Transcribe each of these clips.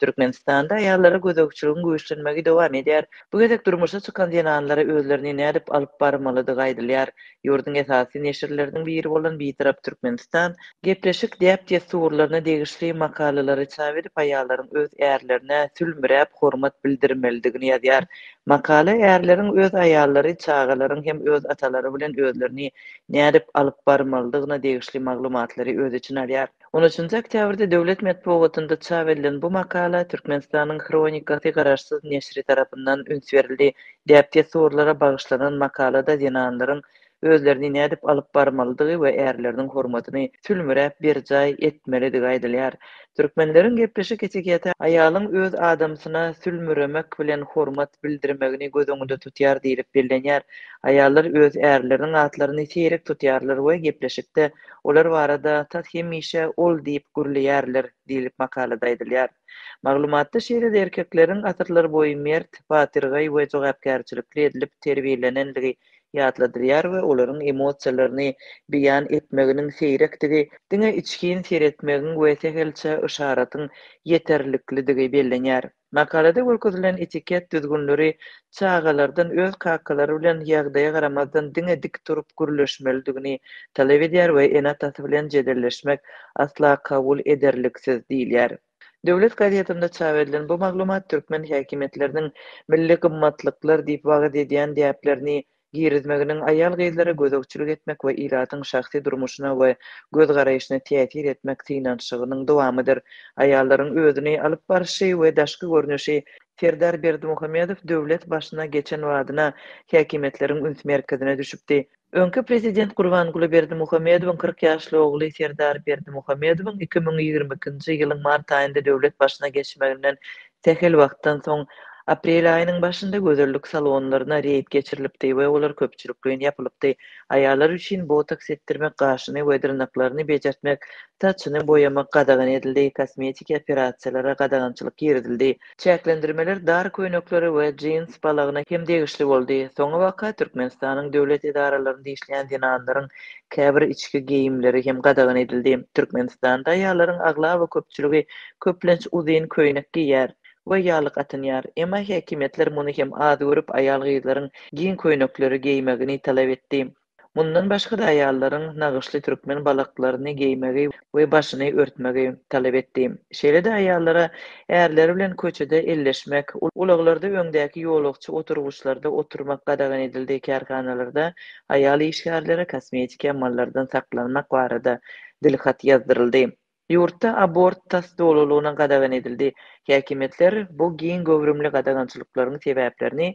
Türkmenistanda aýallara gözegçiligiň güýçlenmegi dowam edýär. Bu gezek durmuşa çykan zenanlara özlerini nädip alyp barmalydygy aýdylýar. Ýurduň esasy neşirleriniň biri bolan Bitarap Türkmenistan gepleşik däp-dessurlaryna degişli makalalary çap edip, aýallaryň öz ärlerine sülmüräp hormat bildirmelidigini ýazýar. Makala ärleriň öz aýallary, çagalaryň hem öz atalary bilen özlerini nädip alyp barmalydygyna degişli maglumatlary öz içine alýar. On üçünji oktýabrda döwlet metbugatynda çap edilen bu makala Türkmenistanyň Hronikasy garaşsyz neşiri tarapyndan üns berildi. Däp-dessurlara bagyşlanan makalada zenanlaryň özlerini nädip alyp barmalydygy we ärleriniň hormatyny sülmüräp berjaý etmelidigi aýdylýar. Türkmenleriň gepleşik etiketi aýalyň öz adamsyna sülmüremek bilen hormat bildirmegini göz öňünde tutýar diýlip bellenýär. Aýallar öz ärleriniň atlaryny seýrek tutýarlar we gepleşikde Olar barada tas hemişe ol diýip gürleýärler diýlip makalada aýdylýar. Maglumatda şeýle-de erkekleriň asyrlarboýy mert, batyrgaý we jogapkärçilikli edilip terbiýelenenligi ýatladylýar we olaryň emosiýalaryny beýan etmeginiň seýrekdigi, diňe içgin seretmegiň we sähelçe yşaratyň ýeterliklidigi bellenýär. Makalada görkezilen etiket düzgünleri çagalardan öz kakalary bilen ýagdaýa garamazdan diňe dik durup gürleşmelidigini talap edýär we ene-atasy bilen jedelleşmek asla kabul ederliksiz diýilýär. Döwlet gazetinde çap edilen bu maglumat türkmen häkimiýetleriniň milli gymmatlyklar diýip wagyz edýän däplerini girizmeginiň aýal-gyzlara gözegçilik etmek we ilatyň şahsy durmuşyna we göz-garaýşyna täsir etmek synanyşygynyň dowamydyr. Aýallaryň özüni alyp barşy we daşky görnüşi Serdar Berdimuhamedow döwlet başyna geçen badyna häkimiýetleriň üns merkezine düşüpdi. Öňki prezident Gurbanguly Berdimuhamedowyň 40 ýaşly ogly Serdar Berdimuhamedowyň 2022-nji ýylyň mart aýynda döwlet başyna geçmeginden Sähel wagtdan soň, aprel aýynyň başynda gözellik salonlaryna reýd geçirilipdi we olar köpçülikleýin ýapylypdy. Aýallar üçin botoks etdirmek, gaşyny we dyrnaklaryny bejertmek, saçyny boýamak gadagan edildi, kosmetiki operasiýalara gadagançylyk girizildi. Çäklendirmeler dar köýneklere we jins balagyna hem degişli boldy. Soňabaka Türkmenistanyň döwlet edaralarynda işleýän zenanlaryň käbir içki geýimleri hem gadagan edildi. Türkmenistanda aýallaryň aglaba köpçüligi köplenç uzyn köýnek geýýär we ýaglyk atynýar. Emma häkimiýetler muny hem az görüp, aýal-gyzlaryň giň köýnekleri geýmegini talap etdi. Mundan başga-da aýallaryň nagyşly türkmen balaklaryny geýmegi we başyny örtmegi talap etdi. Şeýle-de aýallara ärleri bilen köçede elleşmek, ulaglarda öňdäki ýolagçy oturgyçlarda oturmak gadagan edildi, kärhanalarda aýal işgärlere kosmetiki amallardan saklanmak barada dilhat ýazdyryldy. Ýurtda abort tas dolulygyna gadagan edildi. Häkimiýetler bu giň göwrümli gadagançylyklaryň sebäplerini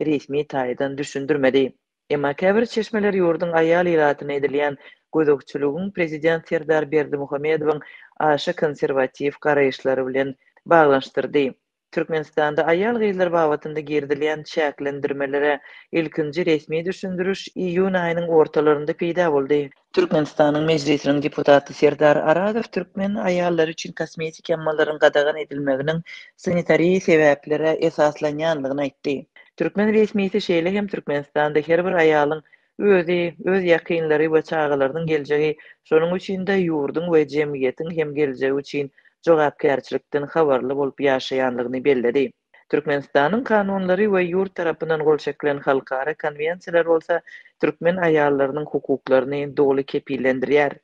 resmi taýdan düşündirmedi. Emma käbir çeşmeler ýurduň aýal ilatyna edilýän gözegçiligiň prezident Serdar Berdimuhamedowyň aşa konserwatiw garaýyşlary bilen baglanyşdyrdy. Türkmenistanda aýal-gyzlar babatynda girizilýän çäklendirmelere ilkinji resmi düşündiriş iýun aýynyň ortalarynda peýda boldy. Türkmenistanyň Mejlisiniň deputaty Serdar Arazow türkmen aýallary üçin kosmetiki ammalaryň gadagan edilmeginiň sanitariýa sebäplere esaslanýandygyny aýtdy. Türkmen resmisi şeýle hem Türkmenistanda her bir aýalyň özi, öz ýakynlary we çagalarynyň geljegi, şonuň üçin-de ýurduň we jemgyýetiň hem geljegi üçin jogapkärçilikden habarly bolup ýaşaýanlygyny belledi. Türkmenistanyň kanunlary we ýurt tarapyndan gol çekilen halkara konwensiýalar bolsa türkmen aýallarynyň hukuklaryny doly kepillendirýär.